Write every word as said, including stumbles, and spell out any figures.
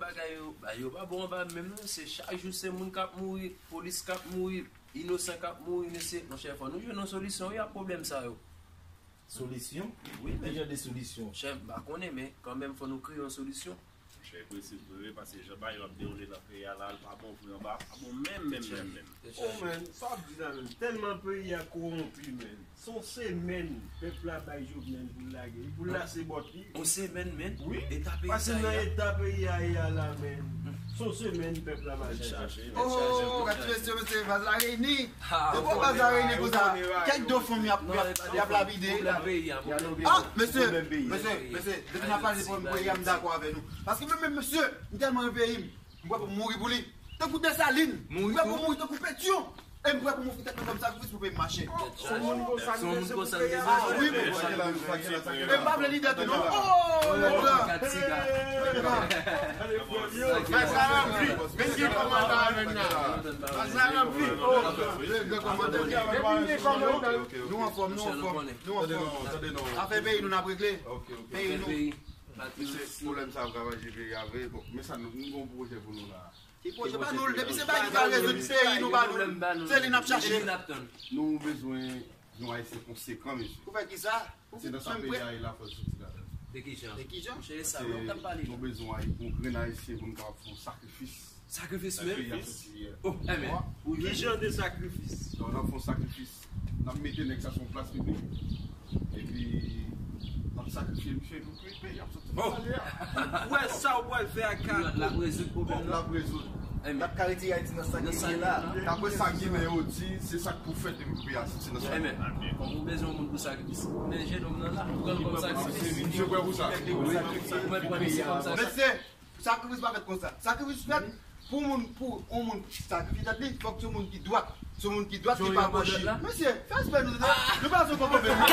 Bagay yo, bagay yo pa bon anba menm non, se chak jou se moun k ap mouri, polis k ap mouri, inosan k ap mouri, mesye, monchè, fò nou jwenn yon solisyon wi a pwoblèm sa yo. Solisyon? Wi, men ki jan de solisyon? Monchè, m pa konnen, men kanmenm fò nou kreye yon solisyon. Monchè, e prese vre wi, paske jan bagay yo ap dewoule nan peyi a la, l pa bon vre anba, pa bon menm, menm, menm, menm. Oh man, sa w ap di la menm? Tèlman peyi a kowonpi, man. Se yon semèn pèp la bay Jovenel pou l lage, pou l lase bòt li. Yon semèn, menm? Wi, eta peyi sa ye a. Pase nan eta peyi a ye a la, menm. Se yon semèn pèp la bay. Oh, gade mesye, mesye, baz la reyini. Depi baz la reyini konsa, kèk do fanm y ap, y ap, y ap lapide. Ah, mesye, mesye, mesye, depi n ap pale de pwoblèm peyi a, m dakò avè nou. Paske mwen menm, mesye, m tèlman renmen peyi m, m prè pou m mouri pou li. Tankou Desalin, m prè pou m mouri tankou Petyon. E m prè pou m ofri tèt mwen kòm sakrifis pou peyi m mache. Se yon moun konsa n bezwen pou peyi a. Ah wi, men. E m pa vle lidè tou non. Oh, nèg la. Baz la ranpli. Men gen kòmantè avè n la. Baz la ranpli. Oh, gen kòmantè. Nou anfòm, nou anfòm, nou anfòm. Afè peyi nou n ap regle. Peyi nou. Mesye, pwoblèm sa ap ravaje peyi a vre. Bon, men sa nou, nou gen yon pwojè pou nou la. Ki pwojè ba nou l? Depi se bagay ki ka rezoud peyi nou ba nou l. Se li n ap chache. Nou bezwen yon Ayisyen konsekan, mesye. Pou fè kisa? Se nan sa peyi a ye la fò l soti ladan. De ki jan? De ki jan? Monchè, e sa menm k ap pale. Nou bezwen yon grenn Ayisyen pou n kapab fè yon sakrifis. Sakrifis menm? Nan peyi a soti ye. Oh, enben. Ki jan de sakrifis? Donk, n ap fè yon sakrifis. N ap mete nèg sa sou yon plas piblik. Epi, n ap sakrifye misye pou ke peyi a soti nan sa l ye a. Ou kwè sa ou pral fè ak Kato? L ap rezoud pwoblèm nan. L ap rezoud. N ap ka retire Ayiti nan sa ke l ye la. Daprè sa Gimen yo di, se sa k pou fèt epi pou peyi a soti nan sa l ye. Enben, kòm ou bezwen yon moun pou sakrifis, men jenòm nan la, ou pran l kòm sakrifis. Misye prè pou sa. Mwen pran misye kòm sakrifis. Mesye, sakrifis pa fèt konsa. Sakrifis fèt pou moun, pou yon moun sakrifye tèt li, fòk se yon moun ki dwat. Se yon moun ki dwat, ki pa gòchi. Mesye, fè respè nou, nou pa sou konpòte nou.